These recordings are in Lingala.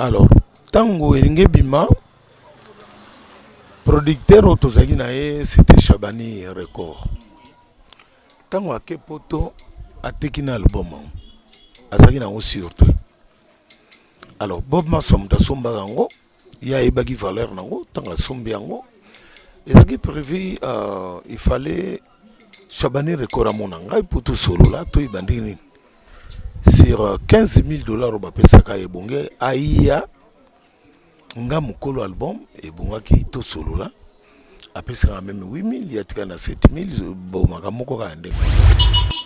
Alors ntango elingi ebima, producteur oyo tozalaki na ye, c'était Chabani Record. Ntango ake Poto, ateki na album yango, azalaki nango sur te. Alors Bob Masa, moto asombaka yango, ye ayebaki valeur nango. Ntango asombi yango, ezalaki prévu, il fallait Chabani Record amona ngai mpo tosolola, toyeba ndenge nini. Sur 15 000 $ oyo bapesaka, ebonge aiya nga mokolo album, ebongaki tosolola. Apesaka même 8000, ya tika na 7000. Bon, makambo moko kaka ndenge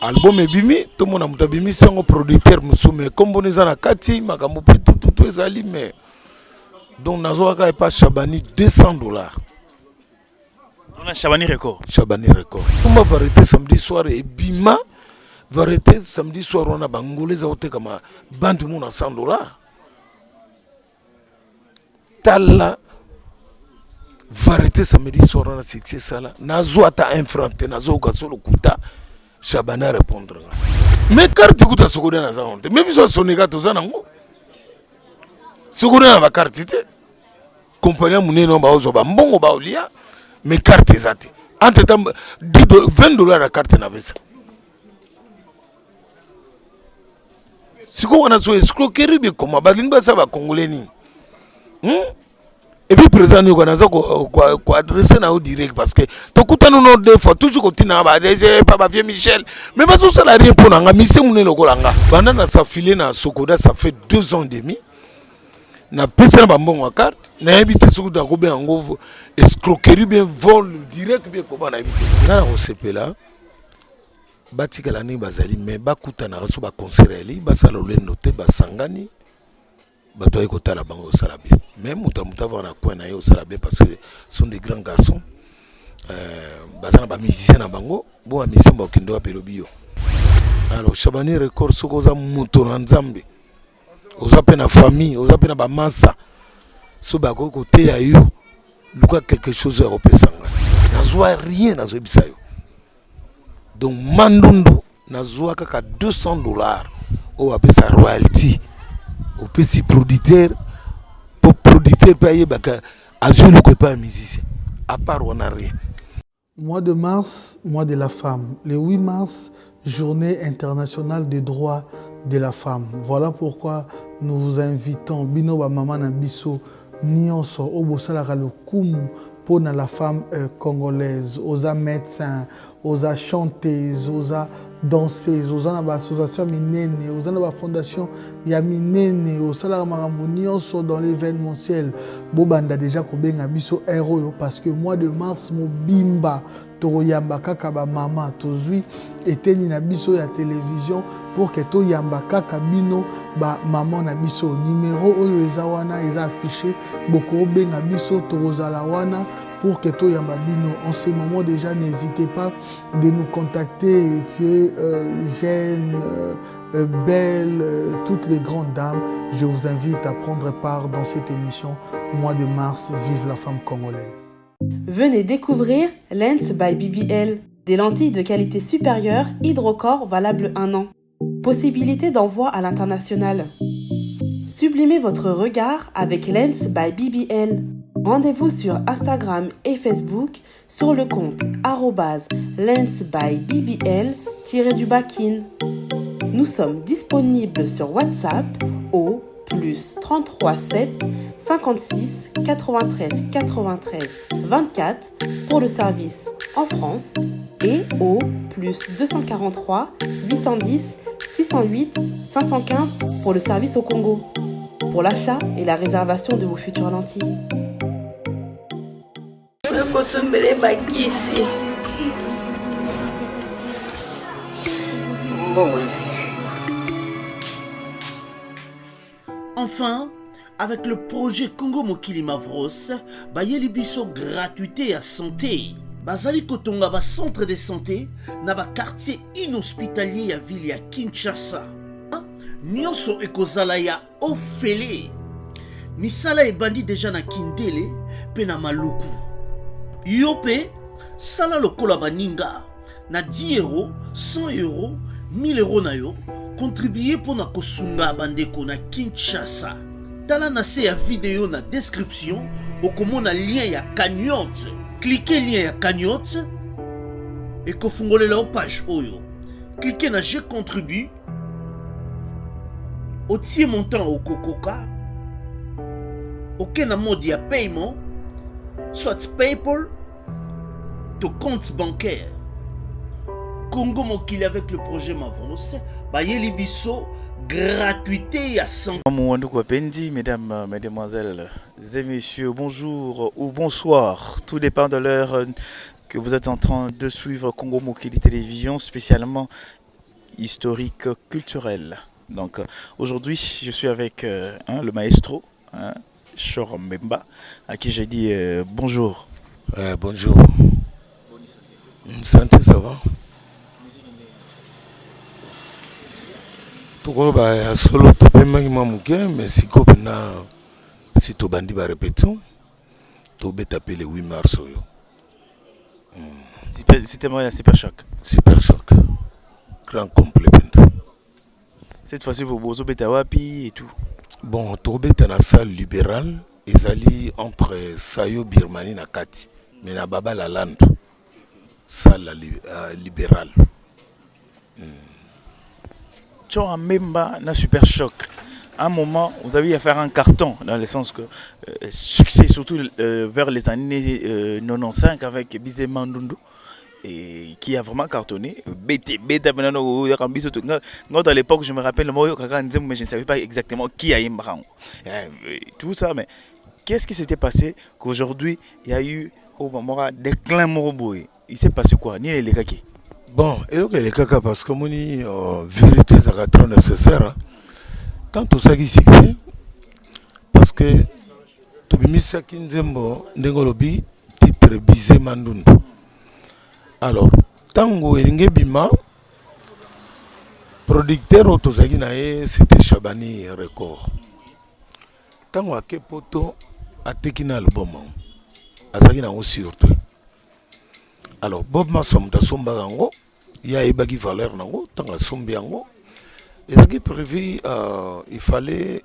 album ebimi, tomona moto abimisi yango, producteur mosusu, mais kombona eza na kati, makambo mpe tututu ezali. Mais donc nazwaka epa Chabani 200 $. Wana Chabani Record. Chabani Record. Tumba Variété Samedi Soir ebima, Variété Samedi Soir wana, bangolo eza kotekama bande mu na 100 $. Tala Variété Samedi Soir wana, succès esala, nazwa ata un franc te. Nazoyoka so lokuta. Chabani arépondre nga, mais carte kuta SOCODA naza nango te. Mais biso asoneka toza nango, SOCODA na bacarte te. Compagnie ya monene oyo baozwa bambongo, baolia, mais carte eza te. Entre temps 20 $ ya carte na pesa. Sikoyo wana so escroquerie bekoma, balingi basala bacongolais nini, Et puis président Nyoka, naza koadresse na yo direct parce que tokutani no deux fois, toujours kotinanga baDG pa bavieux Michel, mais bazosala rien mpo na nga. Mise monene lokola nga, banda na s'affilier na SOCODA, ça fait 2 ans et demi, napesa na bambongo ya carte. Nayebi te soki nakobenga yango escroquerie, bien vol direct, bien koba, nayebi te. Nga na kosepela batikala ndenge bazali, mais bakutanaka so baconcert yali, basala lolendo te, basangani, bato aye kotala bango, osala bien. Mais moto ya moto avaka na coin na ye, osala bien, parce que sont des grands garçons. Baza na bamusicien na bango. Bo bamusicien bakokende wapi? Elobi yo. Alors Chabani Record, soki oza moto na Nzambe, oza mpe na famille, oza mpe na bamasa, so bakoki koteya yo, luka quelque chose ya kopesa ngai. Nazwa rien, nazoyebisa yo. Donc mandundu nazwa kaka 200 $ oyo bapesa royalty, opesi producteur mpo producteur mpe ayebaka azwi eloko epai ya musicien. À part wana, rien. Mois de mars, mois de la femme. Le 8 mars, journée internationale des droits de la femme. Voilà pourquoi nous vous invitons, bino ba mama na biso nyonso oyo bosalaka lokumu mpona la femme congolaise, oza médecin, oza chanteuse, oza danseuse, oza na baassociation minene, oza na bafondation ya minene, osalaka makambo nyonso dans l'événementiel, bobanda déjà kobenga biso heure oyo, parce que mois de mars mobimba tokoyamba kaka bamama. Tozwi eteni na biso ya télévision pour que toyamba kaka bino bamama na biso. Numéro oyo eza wana, eza affiché, bokobenga biso, tokozala wana pour que toyamba bino. En ce moment déjà, n'hésitez pas de nous contacter. Tu es jeune, belle, toutes les grandes dames, je vous invite à prendre part dans cette émission. Mois de mars, vive la femme congolaise. Venez découvrir Lens by BBL, des lentilles de qualité supérieure hydrocore valables un an. Possibilité d'envoi à l'international. Sublimez votre regard avec Lens by BBL. Rendez-vous sur Instagram et Facebook sur le compte lens by BBL-kin. Nous sommes disponibles sur WhatsApp au +33 7 56 93 93 24 pour le service en France et au +243 810 608 515 pour le service au Congo. Pour l'achat et la réservation de vos futures lentilles. Nakosombele bakisi, mbongo eza te. Enfin, avec le projet Congo Mokili Mavros, bayeli biso gratuité ya santé. Bazali kotonga bacentre de santé na baquartier inhospitalier ya ville ya Kinshasa. Nyonso ekozala ya ofele. Misala ebandi deja na Kindele mpe na Maluku. Yo mpe sala lokola baninga na 10 euro, 100 euro, 1000 euro na yo, contribue mpo na kosunga bandeko na Kinshasa. Tala na se ya video na description okomona lien ya cagnotte. Cliquez lien ya cagnotte ekofungolela yo page oyo. Cliquez na je contribue otie montant okokoka oke na mode ya paiement soit PayPal to compte bancaire. Congo Mokili avec le projet Mavros bayeli biso gratuité ya santé. Wapendi, mesdames, mesdemoiselles et messieurs, bonjour ou bonsoir, tout dépend de l'heure que vous êtes en train de suivre Congo Mokili Télévision, spécialement historique culturel. Donc aujourd'hui, je suis avec hein, le maestro, hein, Chor Mbemba, à qui j'ai dit bonjour. Bonjour. Santé, ça va? Tokoloba ya solo, topemaki mwa moke, mais sikoyo mpena si tobandi barépétition, tobeta mpe le 8 mars oyo. C'était un super choc. Super choc, grand complet mpenza. Cette fois-ci, vous bozobeta wapi et tout? Bon, tobeta na salle libérale, ezali entre Sayo Birmanie na kati, mais na Baba Lalande, salle libérale. Chor Mbemba na super choc. À un moment, vous avez à faire un carton, dans le sens que succès, surtout vers les années 95 avec Bizé Mandundu, et qui a vraiment cartonné. BT, BT, à l'époque, je me rappelle, mais je ne savais pas exactement qui a Imran. Tout ça, mais qu'est-ce qui s'était passé qu'aujourd'hui, il y a eu au moment déclin moroboy? Il s'est passé quoi? Ni les kaki. Bon, eloko elekaka, parce que omoni, vérité ezalaka trop nécessaire, hein. Tant tosalaki succès, parce que tobimisaki nzembo ndenge olobi, titre Bize Mandundu. Alors ntango elingi ebima, producteur oyo tozalaki na ye, c'était Chabani Record. Ntango ake Poto, ateki na album yango, azalaki nango surtout. Alors Bob Masa, moto asombaka yango, ye ayebaki valeur nango. Ntango asombi yango, ezalaki prévu, il fallait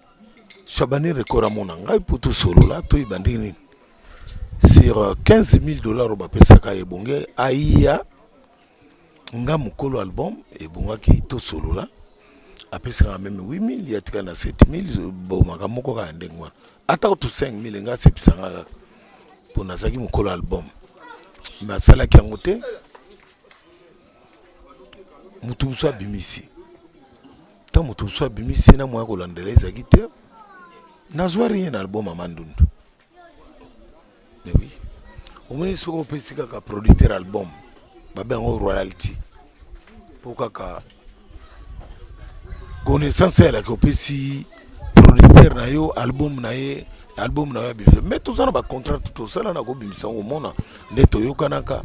Chabani Record amona ngai mpo tosolola, toyeba ndenge nini. Sur 15 000 $ oyo bapesaka, ebonge aiya nga mokolo album, ebongaki tosolola, apesaka même 8 000, ya tika na 7 000. Bon, makambo moko kaka ndenge wana, ata kutu 5 000, nga asepisanga kaka mpo nazalaki mokolo album. Me asalaki yango te, motu mosusu abimisi. Ntango moto mosusu abimisi, na moya kolandela ezalaki te, nazwa rien na album ya Mandundu. Mais oui, omoni, soki opesi kaka producteur album, babe yango royalty, mpo kaka connaissance eyalaki, opesi producteur na yo album na ye, album na yo abimisa. Mais toza na bacontrat, tosala na kobimisa yango, omona nde toyokanaka,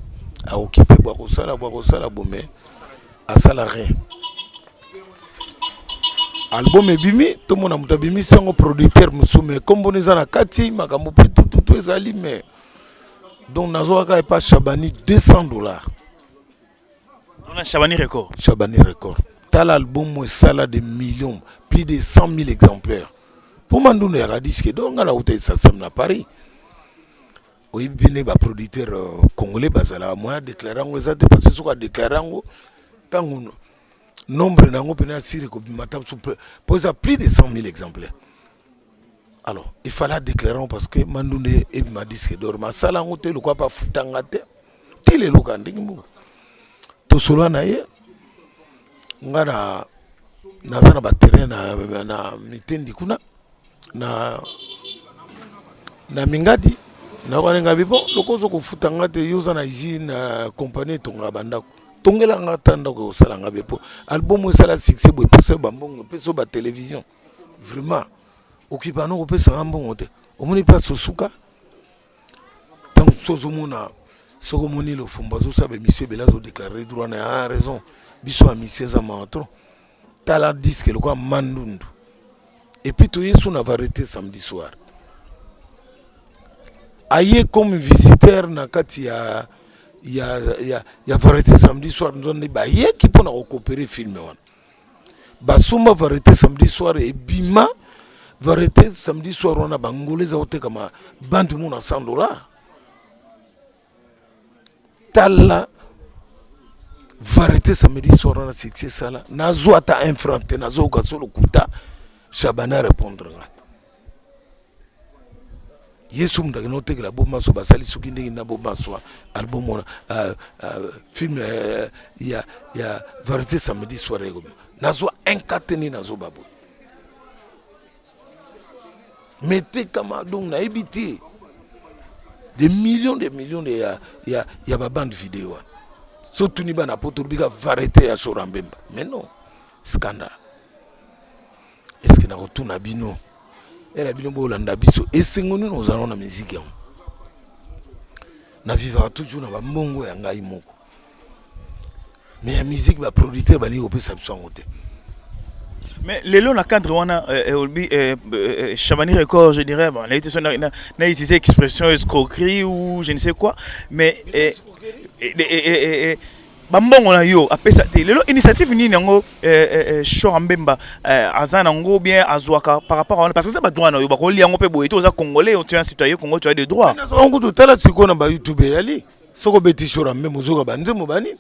aokipe bwa kosala, bwa kosala bo, mais asala rien. Album ebimi, tomona moto abimisi yango, producteur mosusu, mais kombona eza na kati, makambo mpe tututu ezali. Mais donc nazwaka epa Chabani 200 $. On Chabani Record. Chabani Record. Tala, album esala de millions, plus de 100 000 exemplaires, mpo Mandundu yaka disque donc. Nga nauta esasem na Paris, oyebi mpe baproducteur congolais bazalaka, moyen adéclare yango eza te, parce que soki adéclare yango, ntango nombre na yango mpena asiri ekobima ta mpo eza plus de 100 000 exemplaires. Alors il fallait déclarer yango, parce que Mandundu ebima disque d'or. Masala yango te, lokwa mpe afutanga te ti lelo kaka ndenge moko tosolola na ye. Nga na naza na baterrain na Mitendi kuna, na Mingadi. Nayoka ndenge abi: "Bon, loko oza kofuta nga te, yo oza na usine na compagnie etongaka bandako, tongela nga ata ndako, ekosala nga be, mpo album esala succès boye, epesa yo bambongo, epesa yo batélévision, vraiment okipa no kopesanga mbongo te." Omoni place osuka, ntango so ozomona, soki omoni Lofombo azosala baémission ebele, azodéclare droit na ya raison. Biso ya misi eza mawa trop. Tala disque lokola Mandundu, et puis toye so na Variété samedi soir, aye comme visiteur na kati ya Variété samedi soir. Nzo nde bayeki mpona kokopere film wana, basomba Variété samedi soir, ebima. Variété samedi soir wana bangolo eza kotekama bande mona 100 dollars. Tala variété samedi soir wana succès esala nazwa ata un franc te, nazoyoka so lokuta Shabana répondre nga yesu moto akende kotekela bomaso basali soki ndenge na bomaswa album wana uh, uh, film uh, ya, ya variété samedi soir ekobima nazwa un kate nde nazoba boye mais tekama donc nayebi te des millions des millions de ya, ya, ya babande video wana so tuni bana poto olobika variété ya sora mbemba mais non scandale. Est-ce que nakotuna bino ela bino bolanda biso esengo nini ozala na miziki yango na vivaka toujours na bambongo ya ngai moko mais ya musique baproducteur balingi kopesa biso yango te. Mais lelo na cadre wana olobi Chabani Record, je dirais, bon, na, na, na utilisé expression escroquerie ou je ne sais quoi, mais bambongo na yo apesa te. Lelo initiative nini yango Shora Mbemba aza nango bien azwaka par rapport à wana, parce que ça badroit na yo bakolia yango mpe boye te. Oza congolais, tu es un citoyen congolais, tu as des droits. Kutu tala sikoyo na bayoutube eyali soki obeti Shora Mbemba ozoka banzembo banini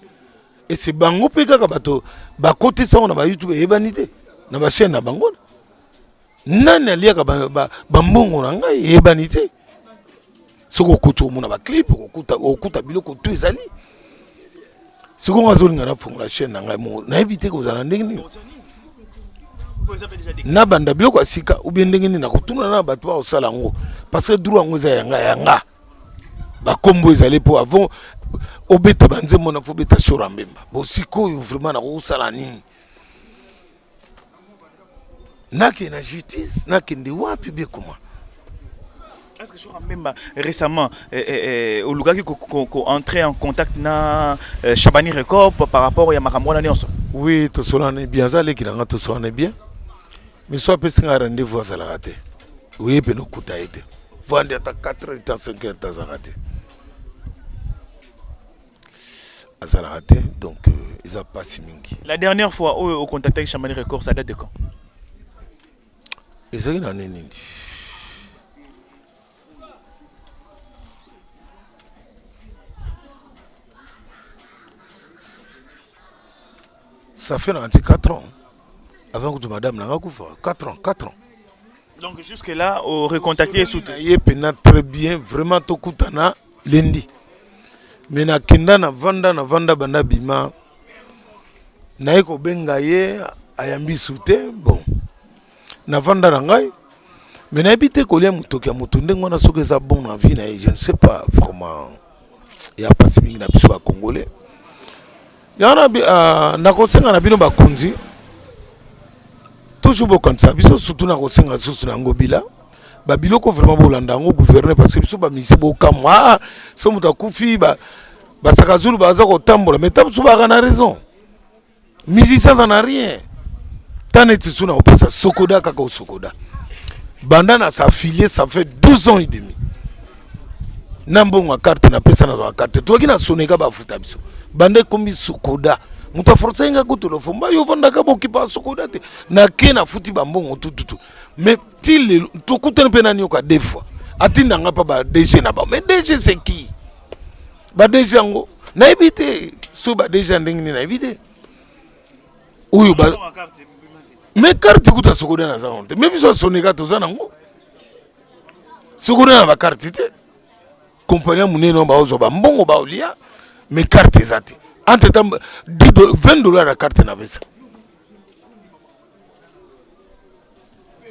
ese bango mpe kaka bato bakotisa yango na bayoutube eyebani te na bachaîne na bango. Nani aliaka bambongo na ngai eyebani te. Soki okoti omona baclip, okuta biloko tu ezali. Sikoyo azolinga nafongola chaîne na ngai moko, nayebi te kozala ndenge nini nabanda biloko ya sika ubie ndenge nini nakotuna na bato bakosala yango, parce que droit yango eza yanga yanga bakombo ezali mpo avant obeta banzembo na fo obeta Shora Mbemba. Bo sikoyo vraiment nakosala nini? Nakende na justice, nakende wapi bie koma? Est-ce que Shora Mbemba récemment olukaki ko entrer en contact na Chabani Record par rapport ya makambo wana nyonso? Oui, tosolani bien, aza aleki na nga, tosolani bien, mais so apesi nga rendez-vous azalaka te. Oye mpe nokuta ye te, vandi ata 4 heures ta 5 heures tazalaka te, azalaka te. Donc eza mpasi mingi. La dernière fois oyo ocontactaki Chabani Record, ça date de quand? Ezalaki na nini? Ça fait nanti 4 ans avant kutu madame nanga kufa. 4 ans, 4 ans. Donc jusque là o recontacter sous ye pena très bien vraiment. Tokutana lundi, mais nakenda navanda navanda banda bima naye kobenga ye ayambi su te. Bon, navanda na ngai, mais nayebi te kolia motoki ya moto ndenge wana soki eza bon na vie na ye, je ne sais pas vraiment. Ya mpasi mingi na biso bacongolais yango uh, nakosenga na bino bakonzi toujours bokanisa biso, surtout nakosenga susu na yango bila babiloko vraiment bolanda yango gouverneur, parce que biso bamisi bokamwa. So moto akufi, basaka zulu baza kotambola, mais ta biso baka na raison, musicien aza na rien. Ta neti su na kopesa Sokoda kaka osokoda banda na s'affilier, ça fait 12 ans et demi na mbongo ya carte napesa, nazwaka carte toki na soneka bafuta biso banda ekomi Sokoda. Moto aforce nga kutu lofomba yo ovandaka bokipa Sokoda te, nake nafuti bambongo tututu, mais ti lelo tokutani mpe nani yoka deux fois atindanga mpa ba DG na bango. Mais DG c'est qui? Ba DG yango nayebi te so ba DG ya ndenge nini, nayebi te oyo ba mais carte kuta Sokoda naza nango te, mais biso asoneka toza nango. Sokoda na bacarte te, kompani ya monene oyo baozwa bambongo baolia, mais carte eza te. Entre temps 20 $ ya carte na pesa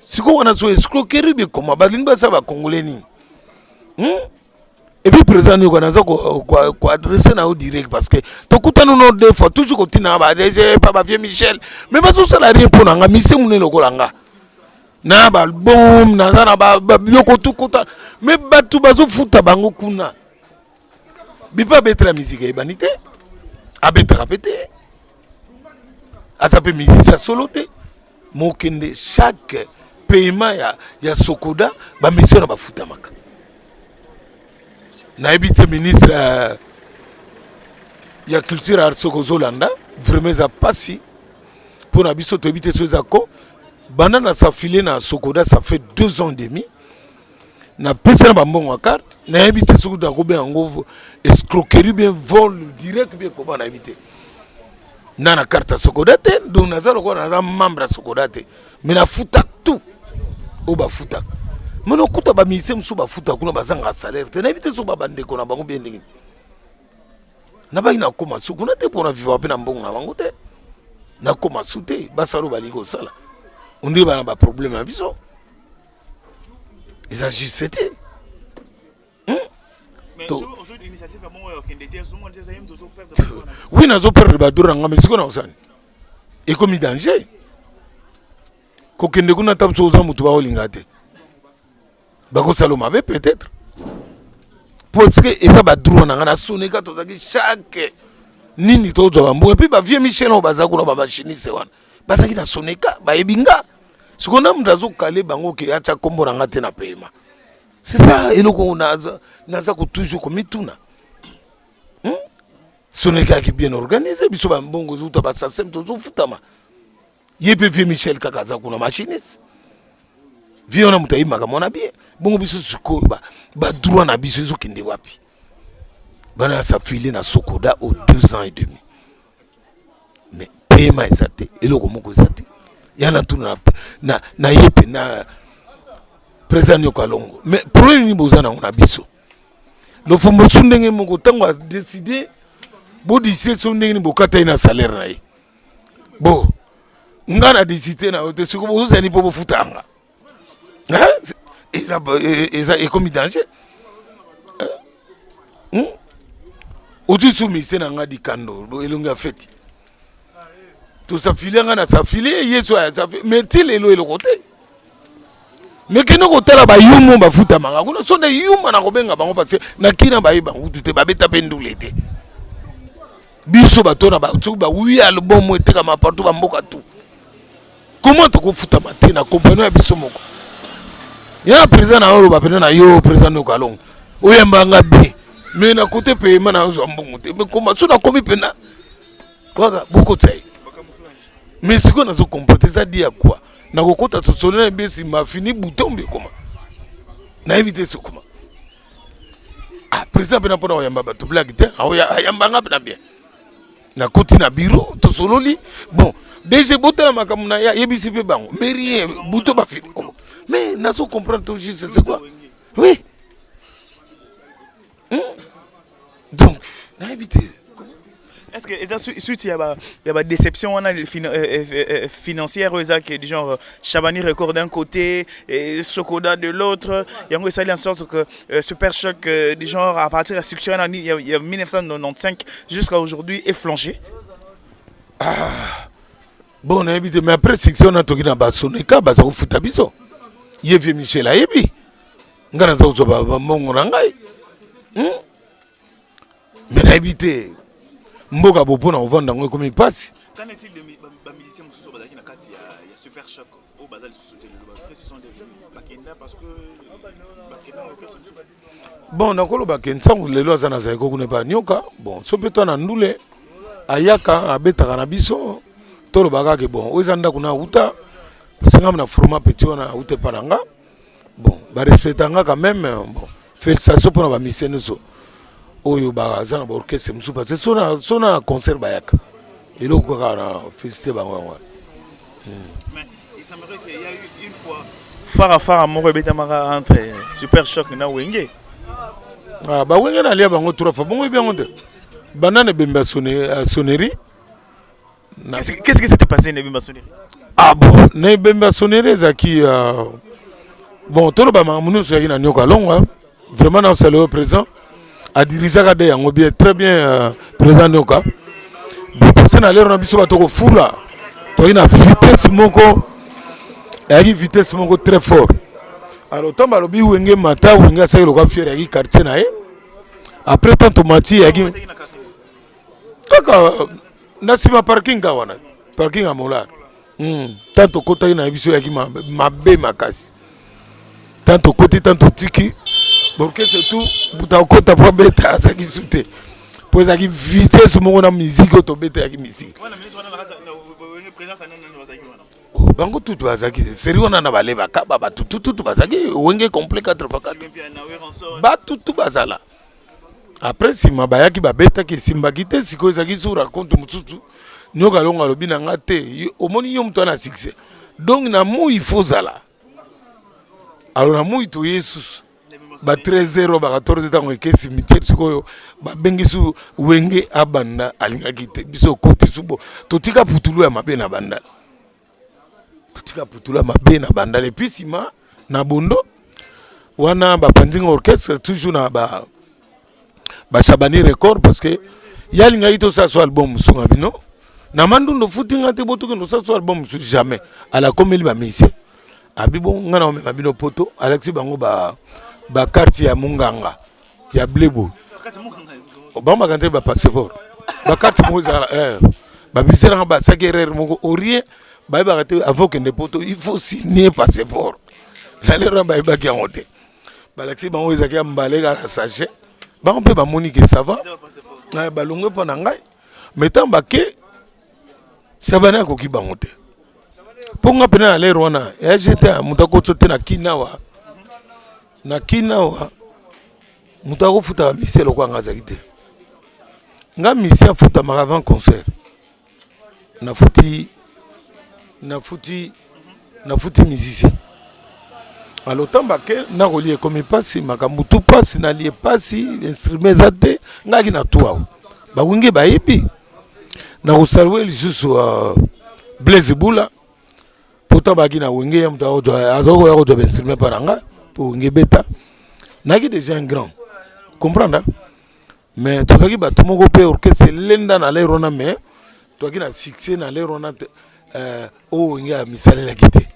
sikoyo wana so escroquerie bikoma balingi basala bacongolais nini, Et puis président nioka naza koadresse na yo direct, parce que tokutani no deux fois, toujours kotinanga ba DG pa bavieux Michel, mais bazosala rien mpo na nga mise monene lokola nga na baalbum naza na babiloko tukota, mais bato bazofuta bango kuna bipe abetela musique eyebani te, abetaka mpe te, aza mpe musicien solo te. Mokende chaque paiement ya Sokoda bamission na bafutamaka, nayebi te. Ministre ya culture art, soki ozolanda, vraiment eza mpasi mpo na biso, toyebi te so eza ko. Banda na s'affiler na Sokoda, ça fait 2 ans et demi. Napesa na bambongo ya carte, nayebi te soki nakobenga yango escroquerie, bien vol direct, bien koma, nayebi te. Na carte ya Sokoda te, donc naza lokola naza membre ya Sokoda te, mais nafuta tout oyo bafutaka. Mais nakuta bamusicien mosusu bafuta kuna, bazanga salaire te. Nayebi te soki babandeko na bango bien ndenge nabaki. Nakóma su kuna te mpona vivre mpe na mbongo na bango te. Nakóma su te, basala oyo balingi kosala, ondire bana baproblème na biso eza juste te. Oui, nazoperdre badroit na nga, mais sikoyo nakosani, ekomi danger kokende kuna. Ta biso oza motu baolinga te, bakosala mabe peut-être, parce que eza badroit na nga. Na Soneka tozalaki chaque nini tozwa bambongo, et puis bavieux Michel oyo baza kuna, bamachiniste wana bazalaki na Soneka, bayebi nga. Sikoyo na moto azokale bango ke atya nkombo na nga te na paiement, c'est ça eloko naza ko toujours komituna. Soneka yaki bien organisé, biso bambongo ezuta basasem, tozofutama. Ye mpe vieux Michel kaka aza kuna, machiniste vieux wana, moto ayebaka mwana bien. Bongo biso sikoyo badroit na biso ezokende wapi? Bana na s'affiler na Sokoda au 2 ans et demi, mais paiement eza te, eloko moko eza te. Ya na tuna na ye mpe na président Nyoka Longo, mais problème nini boza nango na biso? Lofombo su ndenge moko, ntango adécider bodécider so ndenge nini bokata ye na salaire na ye. Bo nga na décide na yo te, soki bozozali mpo bofuta yanga, eza ekomi danger. Ozwi su mise na nga dikando elongi ya feti, tos'affiler, nga na s'affiler, ye so mais ti lelo eloko te. Me kende kotala bayumu bafutamaka kuna, so nde yuma na kobenga bango, parce na kina bayeba ngutu te, babeta mpe ndule te. Biso bato na soki bawi album etekama partout, bamboka tout, comment tokofutama te na kompagnie ya biso moko? Ya président na oloba pena na yo, président Nyoka Longo, oyambanga bien, mais na côté paiement nazwa mbongo te. Mais koma so nakomi mpena kaka bokota ye, mais sikoyo nazocomprendre eza di ya kwa nakokota tosolo na yebi nsima fini butombe ekoma, nayebi te sokoma. Ah, président mpena mpona koyamba bato blague te, ayambanga mpena bien. Nakoti na bureau, tosololi. Bon, DG botala makambo na ye, ayebisi mpe bango, mais rien, buto bafini. Oh. Mais nazo comprendre tout juste, c'est quoi? Oui, Donc nayebi te. Est-ce que eza suite ya ba déception wana financière oyo eza ke du genre Chabani Record d'un côté et Sokoda de l'autre, yango esali en sorte que Super Choc du genre à partir ya succès wana ya 1995 jusqu'à aujourd'hui est flanché? Ah, bon, nayebi te, mais après succès wana toki na basoneka, baza kofuta biso. Ye vieux Michel ayebi ngai naza kozwa bambongo na ngai, Mais nayebi te, mboka bo mpona kovanda yango ekomi mpasi. Qu'en est-il de bamusicien mosusu bazalaki na kati ya Super Choc oyo baza lisusu te lelo? Qu'est-ce sont devenus? Bakenda parce que bakenda orchestre mosusu. Bon, nakoloba ke ntango lelo aza na Zaiko kuna epa Nyoka. Bon, so mpe to na ndule ayaka abetaka na biso, tolobaka ke bon, oyo eza ndako na auta, parce nga na format petit wana auta epa na nga. Bon, barespecta nga quand même. Bon, félicitation mpona bamusicien nyonso oyo baza na baorchestre mosusu, parce que so na concert bayaka, eloko kaka na félicité bango yango wana. Mais il semblerait qu'il y a eu une fois fara fara moko ebetamaka entre Super Choc na Wenge. Ah, bawenge nalia bango trois fois. Bongo yebi yango te, banda na ebembe ya sonnerie. Qu'est-ce qui s'était passé na ebembe ya sonnerie? Ah bon, na ebembe ya sonnerie ezalaki bon, toloba makambo nyonso ezalaki na Nyoka Longo. Vraiment nasala oyo président adirigeaka de yango bien, très bien, président Nyoka. Bopese na lero na biso bato kofula, toyaki na vitesse moko, eyaki vitesse moko très fort. Alors ntango balobi Wenge mata, Wenge asalaki lokwa fier, eyaki quartier na ye. Après tant tomati, eyaki kaka na nsima parking ka wana, parking ya Molar. Tant tokotaki na biso, eyaki mabe makasi. Tant tokoti, tant totiki borkestre tout, buta okota po abeta azalaki su te, mpo ezalaki vitesse moko na musique oyo tobeta, eyaki musique. Oh, bango tutu bazalaki seri wana na bale bakaba bato tututu bazalaki wenge complet 4 x 4 batutu bazala. Après nsima bayaki babetaki, esimbaki te. Sikoyo ezalaki sur raconte mosusu. Nyoka Longo alobi na nga te, omoni yo moto wana succès, donc na moi il faut zala. Alors na moi toye susu ba 13 heures, ba 14, ntango eke cimetière. Sikoyo babengisi Wenge abanda, alingaki te. Biso okoti su bo totika putulu ya mabe na Bandala, totika putulu ya mabe na Bandala. Et puis nsima na Bondo wana bapanzinga orchestre toujours na ba Bashabani Record, parce que ye alingaki tosala so album mosusu. Nga bino na Mandundu futinga te, botokende osala so album mosusu jamais. Alakomeli bamusicien abi bo nga na omema bino poto. Alakisi bango bacarte ya monganga ya blebo, bango bakante bapasseport, bacarte moko ezala bamusicien nanga basaki erreur moko au rien. Bayebaka te, avant okende poto il faut signer passeport. Na lero bayebaki yango te. Balakisi bango, ezalaki ya mbale kaka na sachet. Bango mpe bamoni ke ça va, balongwe mpo na ngai. Mais ntango bake, Shabani akoki bango te, mpo nga mpena na lere wana ya gt moto akotso te na kinawa. Na kinawa moto akofuta bamusicien lokola nga azalaki te. Nga musicien afutamaka avant concert. Nafuti, nafuti, nafuti musicien. Alors ntango bake, nakolia ekomi mpasi, makambo tu mpasi, nalie mpasi, instrument eza te. Ngaki na tu awa baWenge bayebi. Nakosaluer lisusu Blaise Bula, pourtant baki na Wenge ya moto azalaki koya kozwa bainstrument mpa na nga mpo Wenge ebeta. Nayaki déjà un grand comprendre, mais tozalaki bato moko mpe orchestre elenda na lere wana, mais tozalaki na succès na lere wana te oyo Wenge ya misalelaki te.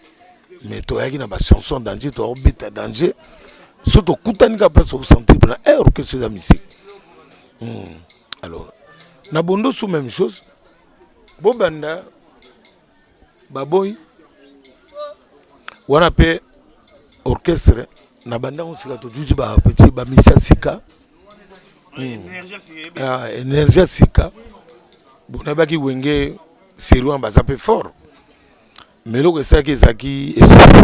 Mais toyaki na bachanson danger, toakobeta danger. So tokutani kaka place, osentir mpena e orchestre eza musique. Alors na Bondo su même chose, bobanda baboyi wana mpe orchestre na bandango sika tojuzi bapetit bamisi ya sika, énergie ya sika. Bon, nayebaki Wenge série wana baza mpe fort, mais eloko esalaki ezalaki esprit.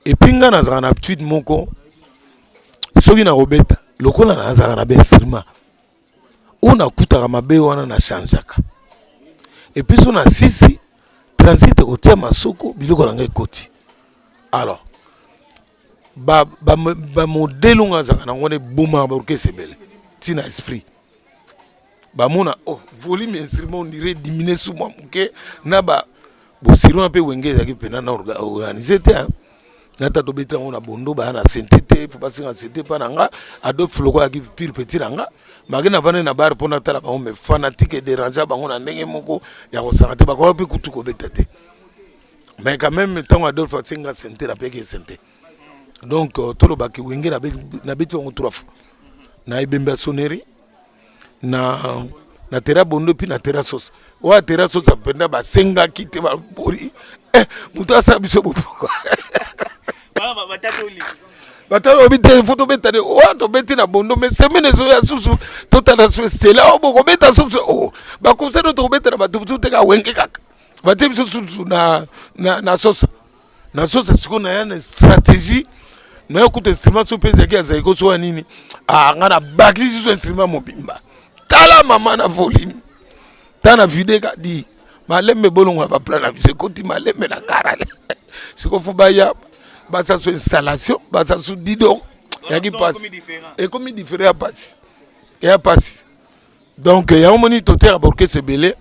Et puis nga nazalaka na habitude moko, soki nakobeta lokola nazalaka na bainstrument oyo nakutaka mabe wana, na changeaka. Et puis so na sisi transit kotia masoko, biloko na ngai ekoti. Alors bamodele oyo azalaka nango wana ebomaka baorchestre ebele. Ntina esprit bamona, oh, volume instrument on dirait diminue su mwa moke na ba boseri wana. Mpe Wenge ezalaki mpena na organise te. Nata tobeti yango na Bondo, baya na sente te, fo basenga sente mpa na nga. Adolphe Loko ayaki pire petit na nga, make navandi na bar mpo natala bango, mais fanatique edéranger bango na ndenge moko ya kosanga te, bakoka mpe kutu kobeta te. Mais quand même ntango Adolphe asenga sente, napeki sente. Donc tolobaki Wenge nabeti bango trois fois na ebembe ya sonnerie na tera Bondo, mpi na tera Sosa. Oyo tera Sosa mpenza basengaki te, babori moto asala biso bopoko, batali obi te, fo tobeta te. Oyo tobeti na Bondo, mais semaine ezoya susu totala su esela oyo bokobeta susu o baconcert oyo tokobeta na bato mosusu te, ka Wenge kaka batie biso susu na Sosa. Na Sosa sikoyo naya na stratégie, naye kuta instrument so mpe ezalaki azalaki koso ya nini. Ah, nga na bakisi susu instrument mobimba. Tala mama na volume, ta na vide ka di malembe, bolongola baplan na biso ekoti malembe na karale. Sikoyo fo baya basa so installation, basa so dido yaki pasi, ekomi différent ya pasi, ya pasi. Donc yango moni totera baorchestre ebele,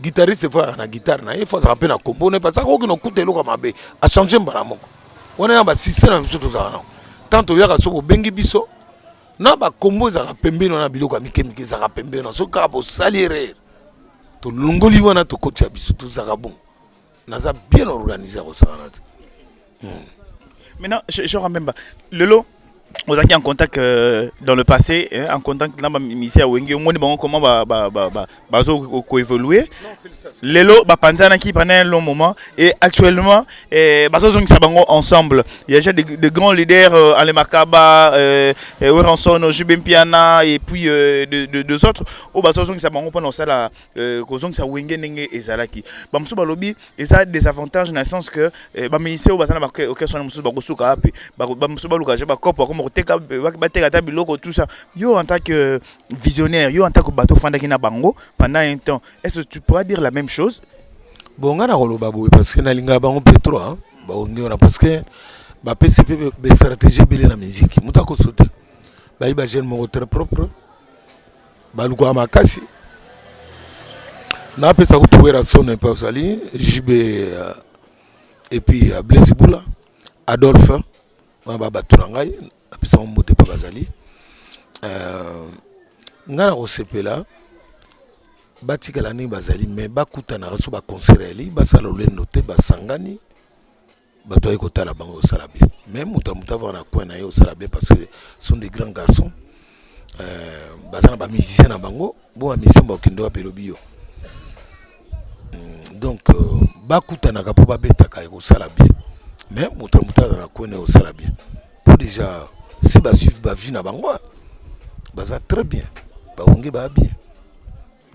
guitariste fo azalaka na guitare na ye, fo azalaka mpe na kombo na ye, parce akoki na okuta eloko ya mabe, achange mbala moko. Wana ya basystème na biso tozalaka nango. Tant toyaka, so bobengi biso na bakombo ezalaka pembeni wana, biloko ya mike mike ezalaka pembeni wana. Soki kaka bosali erreur, tolongoli wana, tokotisa biso. Tozalaka bon, naza bien organisé ya kosakana te. Maintenant, je ramemba lelo. Ozalaki en contact dans le passé, hein, en contact na bamusicien ya Wenge, omoni bango comment bazo koévoluer. Lelo bapanzanaki pendant un long moment et actuellement bazozongisa bango ensemble. Il y a déjà de grands leaders, Alain Makaba, Werrason, JB Mpiana et puis deux autres oyo bazozongisa bango mpona kosala kozongisa Wenge ndenge ezalaki. Bamosusu balobi eza désavantage na sens que bamusicien oyo baza na baorchestre wana, mosusu bakosuka wapi? Bamosusu baluka je bakope, bakoma koteka, bateka ata biloko, tout ça. Yo, en tant que visionnaire, yo en tant que bato ofandaki na bango pendant un temps, est-ce que tu pourras dire la même chose? Bon, nga na koloba boye, parce que nalingaka bango mpe trop, bawenge wana, parce que bapesi mpe bastratégie ebele na musique. Moto akoso te, bayi bajeune moko très propre, balukaka makasi. Napesa kutu Werrason mpe ozali JB et puis Blaise Bula, Adolphe wana, babato na ngai, napesa bango mbote mpe bazali. Ngai na kosepela batikala ndenge bazali, mais bakutanaka so baconcert yali, basala lolendo te, basangani, bato aye kotala bango, osala bien. Mais moto ya moto avaka na coin na ye, osala bien, parce que sont des grands garçons. Baza na bamusicien na bango. Bo bamusicien bakokende wapi? Elobi yo. Donc bakutanaka mpo babetaka, ekosala bien. Mais moto ya moto aza na coin na ye, osala bien, mpo déjà si basuive bavie na bango, baza très bien, bawenge baa bien.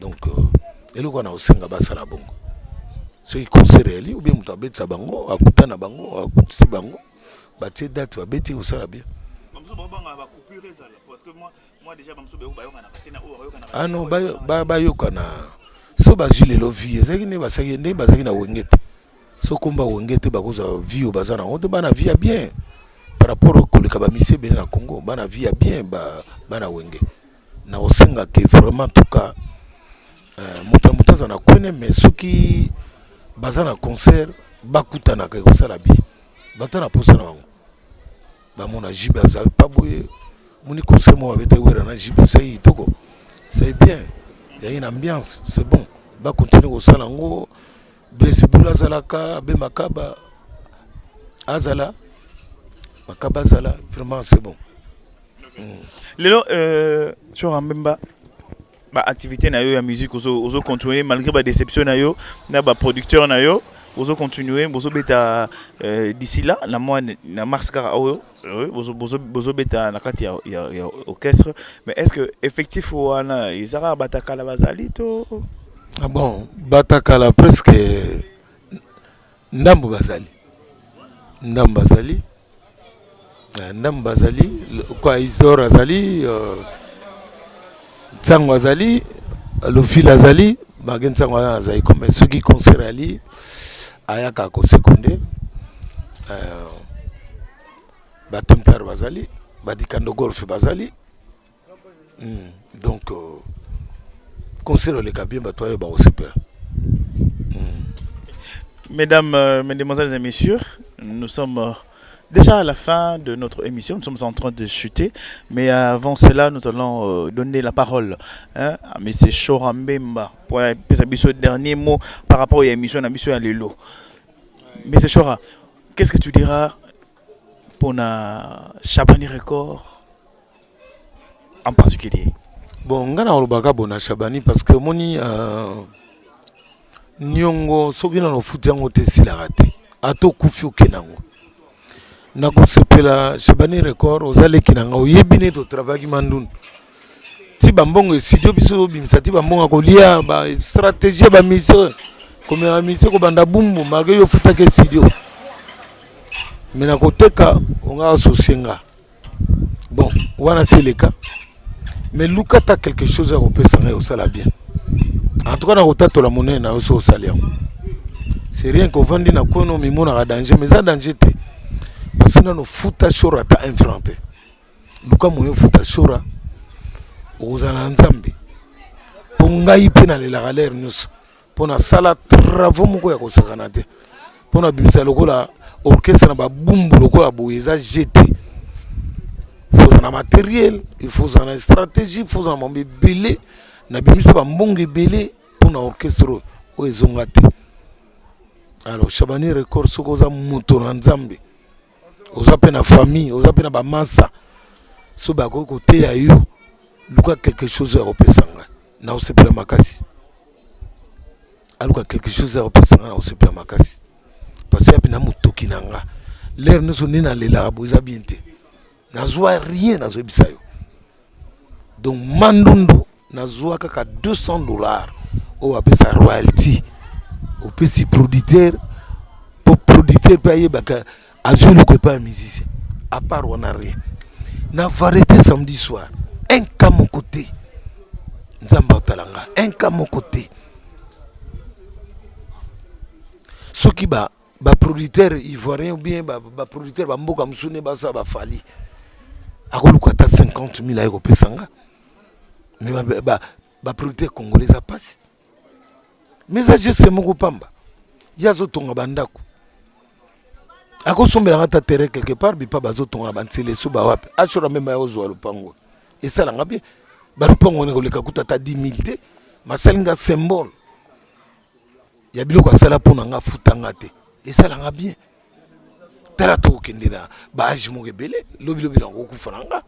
Donc eloko wana kosenga basala bongo, soki concert eyali ou bien moto abetisa bango, akuta na bango, akutisi bango, batie date, babeti, kosala bien. Ah non, bayokana. So bazwi lelo vie ezalaki nde basalaki ndenge bazalaki na Wenge te. So komba Wenge te, bakozwa vie oyo baza nango te. Bana vie ya bien par rapport koleka bamisi ebele na Congo, bana vie ya bien, bana Wenge. Na kosenga ke vraiment, en tout cas, moto ya moto aza na kwene, mais soki baza na concert, bakutanaka, ekosala bien. Bato na posa na bango bamona JB aza pa boye. Moni concert moko babeta, Wera na JB, esali kitoko, c'est bien, y a une ambiance, c'est bon. Bacontinue kosala yango. Blaise Bula azalaka, abe Makaba azala, Makaba azala, vraiment c'est bon. Lelo Tshoura Mbemba, baactivité na yo ya musique ozo continuer malgré badéception na yo na baproducteur na yo, ozo continuer, bozobeta d'ici là na mois na mars kaka oyo, bozobeta na kati ya orchestre. Mais est ce que effectif wana eza kaka batakala bazali to? Ah bon, batakala presque ndambo bazali, ndambo bazali, ndambo bazali kwa Isidore azali, Ntango azali, Lofile azali, bage ntango wana azali comme soki concert ali, ayaka kosekonde. Batemplare bazali, badikando golf bazali. Donc concert oleka bien, bato oyo bakosepela. Mesdames, mesdemoiselles et messieurs, nous sommes déjà à la fin de notre émission. Nous sommes en train de chuter. Mais avant cela, nous allons donner la parole, hein, à M. Tshoura Mbemba pour ce dernier mot par rapport à l'émission ya lelo. M. Tshoura, qu'est-ce que tu diras pour la Chabani Record en particulier? Bon, nga na olobaka bona Chabani, parce que omoni, niongo soki nano ofuti yango te, esilaka te, ata okufi okende yango. Nakosepela Chabani Record, oza leki na nga, oyebi neti otravaki mandunu ti bambongo estudio biso obimisa, ti bambongo ya kolia, bastratégie ya bamission, komema mission kobanda Bumbu, malgré yo ofutaki studio, mais nakoteka onga asocie nga. Bon, wana si eleka, mais luka ata quelque chose ya kopesa ngai, osala bien. En tout cas, nakotatola monene na yo so osali yango. C'est rien kovandi na kono mimonaka danger, mais eza danger te, parce que nano futa Shora ata un franc te. Luka moyo ofuta Shora, okozala na Nzambe. Mpo ngai mpe nalelaka lere nyonso mpo nasala travaux moko ya kosakana te, mpo nabimisa lokola orchestre na babumbu lokola boye, eza gt. Faut ozala na matériel, il faut ozala na stratégie, faut ozala na mambo ebele. Nabimisa bambongo ebele mpona orchestre oyo, oyo ezonga te. Alors Chabani Record, soki oza moto na Nzambe, oza mpe na famille, oza mpe na bamasa. So bakoki koteya yo, luka quelque chose ya kopesa ngai, nakosepela makasi. Aluka quelque chose ya kopesa ngai, nakosepela makasi, parce que yapi na motoki na nga lere nyonso nde nalelaka boye, eza bien te. Nazwa rien, nazoyebisa yo. Donc mandundu nazwa kaka 200 $ oyo bapesa royalty, opesi producteur po producteur mpe ayebaka azwi eloko epai ya musicien. À part wana, rien. Na Variété samedi soir, un cas moko te. Nzambe aotala nga, un cas moko te. Soki ba baproducteur ivoirien ou bien baproducteur bamboka mosusu nde basala bafali, akoluka ata 50 000 aye kopesa nga. Mais baproducteur congolais, eza mpasi. Mais eza geste moko pamba. Ye azotonga bandako, akosombelanga ata terrain quelque part bipa bazotonga na banzela eso bawapi. Ashora meme ya ozwa lopango, esalanga bien. Balopango wana koleka kuta ata 10 000 te. Masalinga symbole ya biloko asala mpo na nga, afutanga te, esalanga bien. Tala, tokokende na baage moko ebele, lobilobi nango okufa na nga,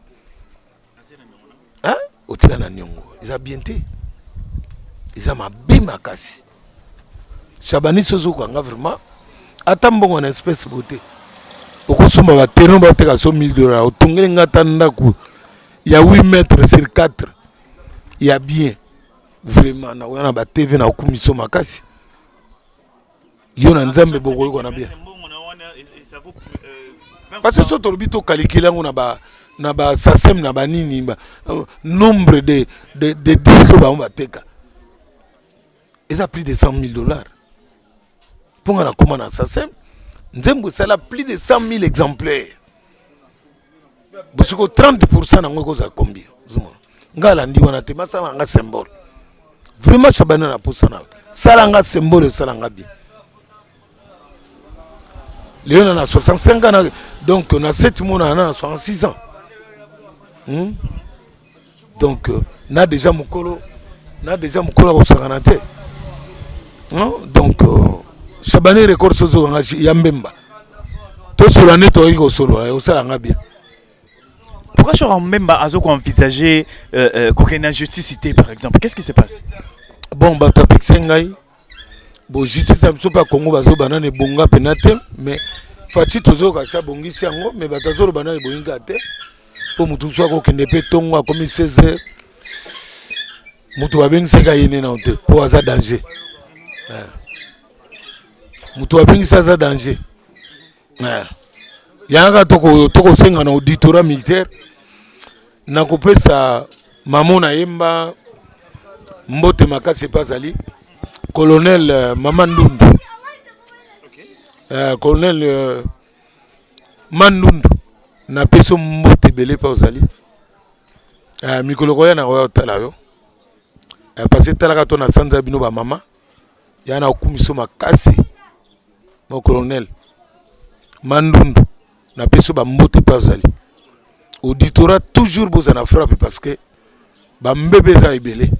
otika na niongo. Eza bien te, eza mabe makasi. Shabani, sozokanga vraiment ata mbongo na espèce bo te, okosomba baterrain bateka so 1000 $, otongeli nga ata ndako ya 8 mètres sur 4 ya bien. Vraiment, nakoya na batv na okumiso makasi. Yo na Nzambe bokoyoka na bien, parce que so tolobi tokalikile yango na basasem na banini ba, nombre de disque bango bateka eza plus de 100 000 $. Mpo nga nakóma na SACEM, nzembo esala plus de 100 000 exemplaires. Bosiko 30 % nango ekozala combien? Ozomona, nga alandi wana te. Masala nga symbole vraiment. Shabani, na posa na sala nga symbole, esala nga bien. Lelo na 65 ans na, donc na 7 mois na 66 ans, Donc na déjà mokolo, na déjà mokolo akosakana te, non? Donc Shabani Record, sozokanga ya Mbemba, tosolola nde tokoki kosolola, osalanga bien. Pourquoi Chora Mbemba a envisagé euh, injustice, par exemple? Qu'est-ce qui se passe? Bon, bato apekisa ngai. Bo justice ya biso mpe ya Congo, bazoba nani ebonga mpena te. Mais Fatshi, tozoyoka si abongisi yango, mais bato azoloba nani ebongi kaka te, mpo motu mosusu akokende mpe ntongo akomi 16 heures, moto babengisaka ye nde nano te, mpo aza danger. Moto babengisi aza danger. Yanga tokosenga na auditorat militaire. Nakopesa mamo nayemba mbote makasi epe azali colonel mama Ndundu, colonel Mandundu, napesi mbote ebele mpe ozali. Mikolo koya na koya kotala yo, parce talaka to na sanza bino bamama ya na okumiso makasi. Mo colonel Mandundu, napesi yo bambote mpe ozali. Auditorat toujours bozala na frappe, parce que bambebe eza ebele.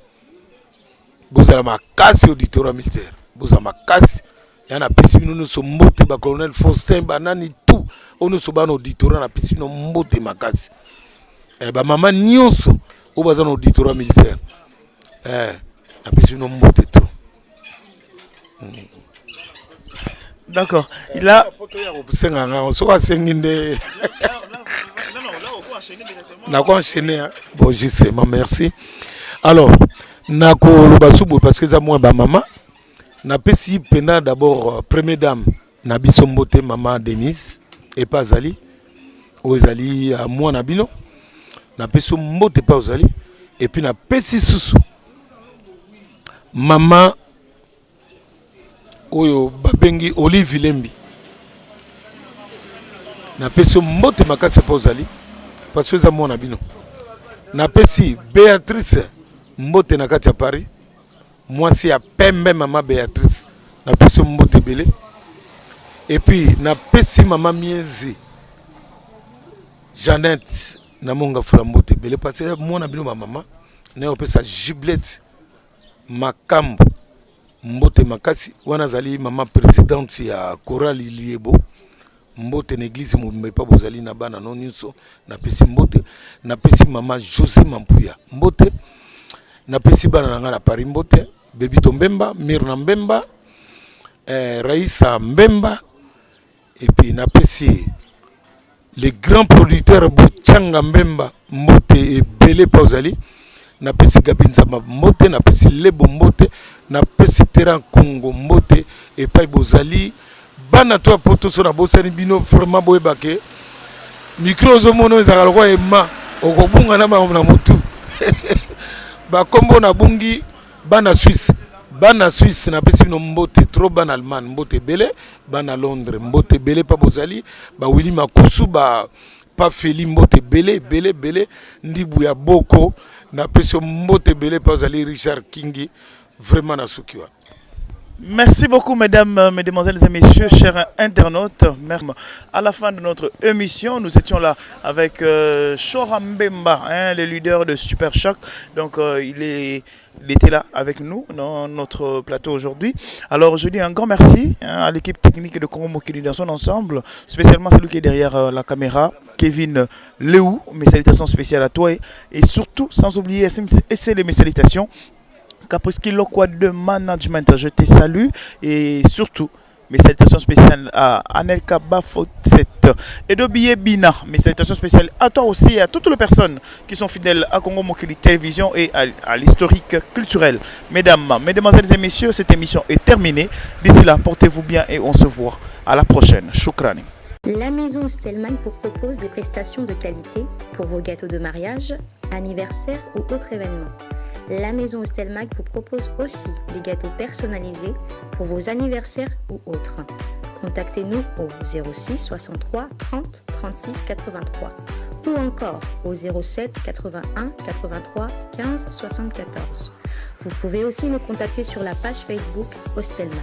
Bozala makasi, auditorat militaire, bozala makasi. Ya napesi bino nyonso mbote, bacolonel Faustin, banani tout oyo nyonso bana auditorat, napesi bino mbote makasi. Bamama nyonso oyo baza na auditorat militaire, napesi bino mbote trop. D'accord. Là, kosenga nga soki asengi nde nako enchaîner. Bon, justement, merci. Alors nakoloba su boye, parce que eza mwa bamama. Napesi mpena d'abord première dame na biso mbote, mama Denise epe azali, oyo ezali uh, mwana bino. Napesi yo mbote mpe ozali. Et puis napesi susu mama oyo babengi Olive Lembi, napesi yo mbote makasi mpo ozali, parce que eza mwana bino. Napesi Béatrice mbote na kati ya Paris, mwasi ya pembe, mama Béatrice, napesi yo mbote ebele. Et puis napesi mama Miezi Jeannette na Monga Fula mbote ebele, parce que mwana bino. Bamama naye opesa Giblette Makambo mbote makasi. Wana azali mama présidente ya chorale Liebo. Mbote na eglise mobimba epa bozali na bana no nyonso, napesi mbote. Napesi mama José Mampuya mbote. Napesi bana na ngai na Paris mbote, Bebito Mbemba, Mirna Mbemba, Raissa Mbemba. Et puis napesi le grand producteur Bochanga Mbemba mbote ebele pa ozali. Napesi Gabi Nzamba mbote, napesi Lebo mbote, napesi Terrain Congo mbote epai bozali. Bana to ya poto so nabosani bino vraiment, boyeba ke micro ozomona ezalaka lokola ema, okobunga na makambo na motu bakombo nabungi. Bana Suisse, bana Suisse, napesi bino mbote trop. Bana Allemagne mbote ebele, bana Londres mbote ebele pa bozali, bawili makusu ba pa Feli mbote ebele ebele ebele. Ndibu ya boko, napesi yo mbote ebele pa ozali. Richard Kingi, vraiment nasuki wana. Merci beaucoup, mesdames, mesdemoiselles et messieurs, chers internautes. À la fin de notre émission, nous étions là avec Chora Mbemba, hein, le leader de Super Choc. Donc, il était là avec nous dans notre plateau aujourd'hui. Alors, je dis un grand merci, hein, à l'équipe technique de Congo Mokili dans son ensemble, spécialement celui qui est derrière la caméra, Kevin Léou. Mes salutations spéciales à toi et surtout, sans oublier SMC, mes salutations. Kaposki Lokwa de management, je te salue et surtout mes salutations spéciales à Anelka Bafot 7 et de Billet Bina. Mes salutations spéciales à toi aussi et à toutes les personnes qui sont fidèles à Congo Mokili Télévision et à l'historique culturel. Mesdames, mesdemoiselles et messieurs, cette émission est terminée. D'ici là, portez-vous bien et on se voit à la prochaine. Shukrani. La maison Stellman vous propose des prestations de qualité pour vos gâteaux de mariage, anniversaire ou autres événements. La maison Stelmag vous propose aussi des gâteaux personnalisés pour vos anniversaires ou autres. Contactez-nous au 06 63 30 36 83 ou encore au 07 81 83 15 74. Vous pouvez aussi nous contacter sur la page Facebook Hostelmac.